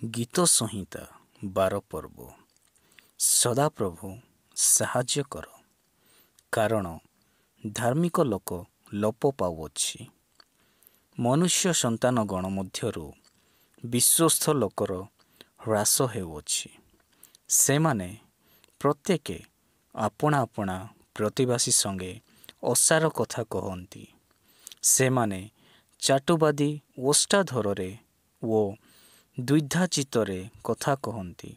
ଗୀତସଂହିତା 12 ପର୍ବ। ସଦାପ୍ରଭୁ, ସାହାଯ୍ୟ କର, କାରଣ ଧାର୍ମିକ ଲୋକ ଲୋପ ପାଉଅଛି। ମନୁଷ୍ୟ ସନ୍ତାନଗଣ ମଧ୍ୟରୁ ବିଶ୍ୱସ୍ତ ଲୋକର ହ୍ରାସ ହେଉଅଛି। ସେମାନେ ପ୍ରତ୍ୟେକେ ଆପଣା ଆପଣା ପ୍ରତିବାସୀ ସଙ୍ଗେ ଅସାର କଥା କହନ୍ତି। ସେମାନେ ଚାଟୁବାଦୀ ଓଷ୍ଠାଧରରେ ଓ ଦ୍ୱିଧାଚିତ୍ତରେ କଥା କହନ୍ତି।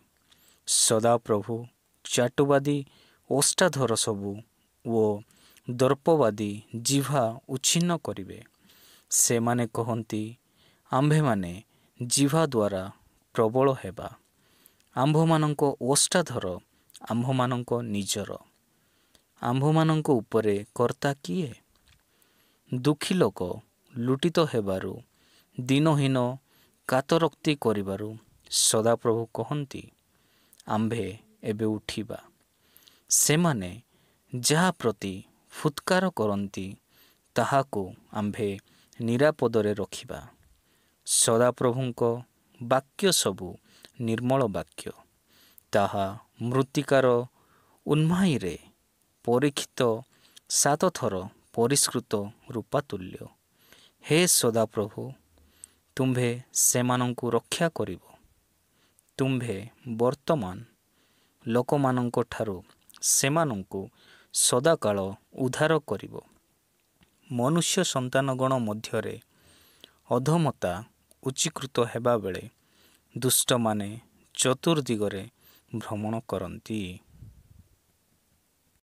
ସଦାପ୍ରଭୁ ଚାଟୁବାଦୀ ଓଷ୍ଠାଧରସବୁ ଓ ଦର୍ପବାଦୀ ଜିହ୍ୱା ଉଚ୍ଛିନ୍ନ କରିବେ। ସେମାନେ କହନ୍ତି, ଆମ୍ଭେମାନେ ଜିହ୍ୱା ଦ୍ୱାରା ପ୍ରବଳ ହେବା, ଆମ୍ଭମାନଙ୍କ ଓଷ୍ଠାଧର ଆମ୍ଭମାନଙ୍କ ନିଜର। ଆମ୍ଭମାନଙ୍କ ଉପରେ କର୍ତ୍ତା କିଏ? ଦୁଃଖୀ ଲୋକ ଲୁଟିତ ହେବାରୁ, ଦୀନହୀନ କାତରୋକ୍ତି କରିବାରୁ ସଦାପ୍ରଭୁ କହନ୍ତି, ଆମ୍ଭେ ଏବେ ଉଠିବା। ସେମାନେ ଯାହା ପ୍ରତି ଫୁତ୍କାର କରନ୍ତି, ତାହାକୁ ଆମ୍ଭେ ନିରାପଦରେ ରଖିବା। ସଦାପ୍ରଭୁଙ୍କ ବାକ୍ୟ ସବୁ ନିର୍ମଳ ବାକ୍ୟ, ତାହା ମୃତ୍ତିକାର ଉନ୍ମାଇରେ ପରୀକ୍ଷିତ ସାତଥର ପରିଷ୍କୃତ ରୂପା ତୁଲ୍ୟ। ହେ ସଦାପ୍ରଭୁ, ତୁମ୍ଭେ ସେମାନଙ୍କୁ ରକ୍ଷା କରିବ। ତୁମ୍ଭେ ବର୍ତ୍ତମାନ ଲୋକମାନଙ୍କଠାରୁ ସେମାନଙ୍କୁ ସଦାକାଳ ଉଦ୍ଧାର କରିବ। ମନୁଷ୍ୟ ସନ୍ତାନଗଣ ମଧ୍ୟରେ ଅଧମତା ଉଚ୍ଚୀକୃତ ହେବାବେଳେ ଦୁଷ୍ଟମାନେ ଚତୁର୍ଦ୍ଦିଗରେ ଭ୍ରମଣ କରନ୍ତି।